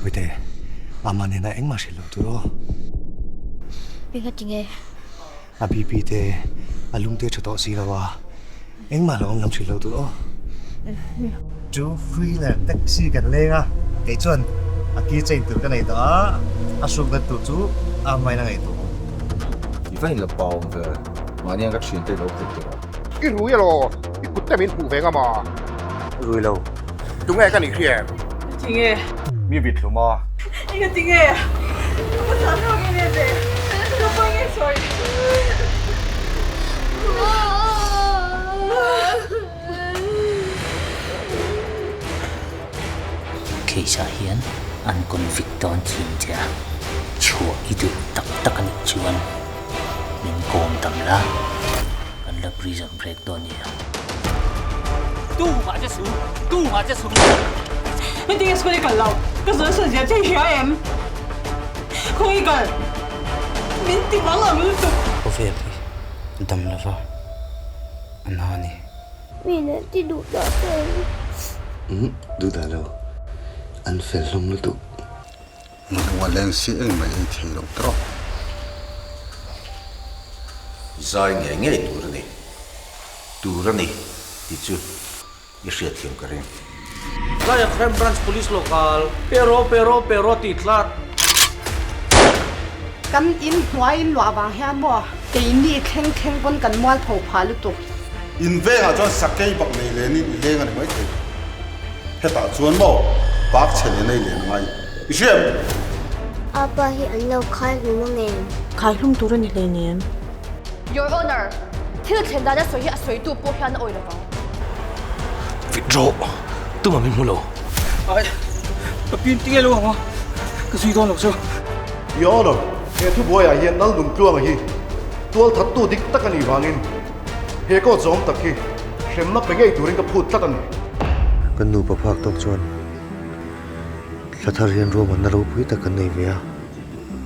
Puite, Ama nena engmah hrilh loh tur aw. Enga tinge? A BP te a lung te tha tawh si lo a, engmah lo awm lam hrilh loh tur aw. Two wheeler taxi kan leng a, kei chuan a key chain tur ka nei tawh a, a hrukna tur chu a hmain a ngaihtuah awm. I va inla pawm ve, mahni ang ka thian te lo kut tur a. I rui elaw? I kut te min hmuh ve ngam a? Rui lo. Tunge ka nih hria em? Tinge? Mi vit hlum a. Enga tinge? Ka chah thlak em em ve. Ka pawi nge sawi? Case ah hian an convict dawn thin che a, chhuah i duh tak tak a nih chuan min kawm tam la, kan la prison break dawn nia. Tu mah che su, tu mah che su. Heti nge school i kal lo, ka zawn sawn zia che i hria em? Khaw i kal? Min ti mang ang lutuk. Khawvel hi dam lova a na a ni. Mi leh ti duh dah fel. Umm duh dah lo. An fel hlawm lutuk. Hmuh a leng si engmah ei thei lo tawp. Zai ngei ngei tur a ni. Tur a ni tih chu i hriatthiam ka ring. Tlaiah Crime Branch Police Local, Pero pero pero tih tlat. Kan in hnuai in luah vang hian maw keini thleng thleng pawn kan mualpho phah lutuk. In vengah chuan sakei bak nei len in i leng a ni maithei. Hetah chuan maw bak chhe len a i len angai i hria em? Apa hi an lo khai hlum ang em? Khai hlum tur a ni hleinem. Your Honor, thil thlen dan a sawi hi a sawitu pawh hian a awih lovang. Withdraw, tumah min hmu lo. Ai, ka pin tinge lo ang a, ka zui dawn lo chu. Your Honor, he thubuaiah hian Laldungtluanga hi tualthattu dik tak a nih vangin he court zawm tak hi hremna pe ngei turin ka phut tlat a ni. Kan nupa phak tawk chuan thla thar hian ruahmanna ropui tak kan nei ve a.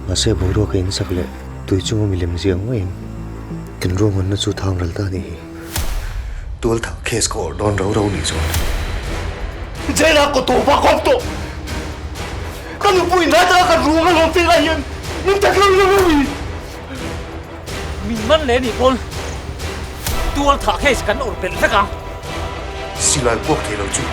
Mahse boruak a insak leh tui chunga milem ziah ngaiin kan ruahmanna chu thang ral ta a nih hi. Tualthah case ka awrh dawn rau rau nih chuan. Jail ah ka tawp a kawp tawh. Ka nupui ngai taka ka ruang a lawm tir lai hian min ta hlauh lo a ni. Min man leh nih pawn tualthah case kan awrh belh vek ang. Silai puak thei lo chu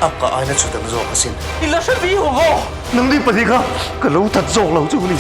a ka aina chhut ang zawk asin. I la hre vi ho maw? Nangni pahnih kha ka lo that zawk lo chu ni.